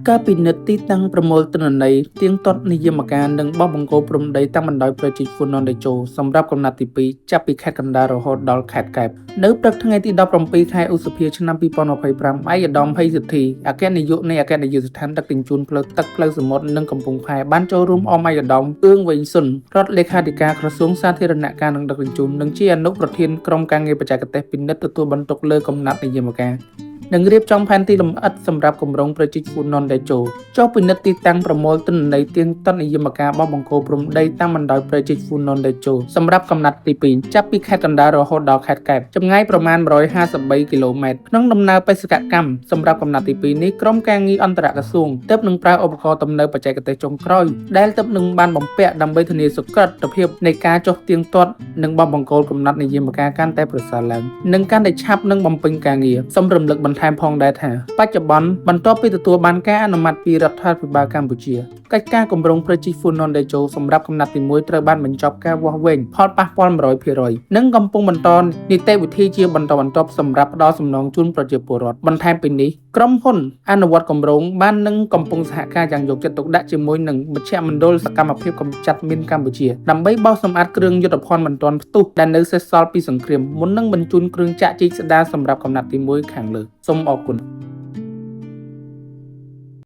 ការពិនិត្យទីតាំងប្រមូលទិន្នន័យទៀងទាត់និយមការនិងបោះបង្គោលព្រំដីតាមបណ្ដោយព្រែកជីកហ្វូណនតេជោសម្រាប់កំណាត់ទី2ចាប់ពីខេត្តកណ្ដាលរហូតដល់ខេត្តកែបនៅព្រឹកថ្ងៃទី17ខែឧសភាឆ្នាំ2025ឯកឧត្តមហីសុទ្ធីអគ្គនាយកនៃអគ្គនាយកដ្ឋានដឹកជញ្ជូនផ្លូវទឹកផ្លូវសមុទ្រនិងកំពង់ផែបានចូលរួមអមឯកឧត្តមអឿងវេងសុនរដ្ឋលេខាធិការក្រសួងសាធារណការនិងដឹកជញ្ជូននិងជាអនុប្រធានក្រុមការងារបច្ចេកទេសពិនិត្យទទួលបន្ទុកលើកំណត់និយមការ និងរៀបចំផែនទីលម្អិតសម្រាប់គម្រោងព្រែកជីកហ្វូណនតេជោចុះពិនិត្យទីតាំងប្រមូលទិន្នន័យទៀងទាត់និយមការបោះបង្គោលព្រំដីតាមបណ្ដោយព្រែកជីកហ្វូណនតេជោសម្រាប់កំណាត់ទី2ចាប់ពីខេត្តកណ្ដាលរហូតដល់ខេត្តកែបចម្ងាយប្រមាណ153គីឡូម៉ែត្រក្នុងដំណើរបេសកកម្មសម្រាប់កំណាត់ទី2នេះក្រុមការងារអន្តរក្រសួងទើបនឹងប្រើឧបករណ៍ទំនើបបច្ចេកទេសចុងក្រោយដែលទើបនឹងបានបំពាក់ដើម្បីធានាសុក្រឹតភាពនៃការចុះទៀងទាត់និងបោះបង្គោលកំណត់និយមការកាន់តែប្រសើរឡើងនិងកាន់តែឆាប់នឹងបំពេញការងារសូមរំលឹកបន្ថែមផងដែរថាបច្ចុប្បន្នបន្ទាប់ពីទទួលបានការអនុម័តពីរដ្ឋាភិបាលកម្ពុជាកិច្ចការគម្រោងព្រែកជីកហ្វូណនតេជោសម្រាប់កំណត់ទី1ត្រូវបានបញ្ចប់ការវាស់វែងផលប៉ះពាល់100%និងកំពុងបន្តនីតិវិធីជាបន្តបន្ទាប់សម្រាប់ផ្ដល់សំណងជូនប្រជាពលរដ្ឋបន្ថែមពីនេះក្រុមហ៊ុនអនុវត្តគម្រោងបាននឹងកំពុងសហការយ៉ាងយកចិត្តទុកដាក់ជាមួយនឹងមជ្ឈមណ្ឌលសកម្មភាពកម្ចាត់មីនកម្ពុជាដើម្បីបោសសម្អាតគ្រឿងយុទ្ធភ័ណ្ឌមិនទាន់ផ្ទុះដែលនៅសេសសល់ពីសង្គ្រាមមុននឹងបញ្ជូនគ្រឿងចាក់ជីកស្ដារសម្រាប់កំណត់ទី1ខាងលើសូមអរគុណ។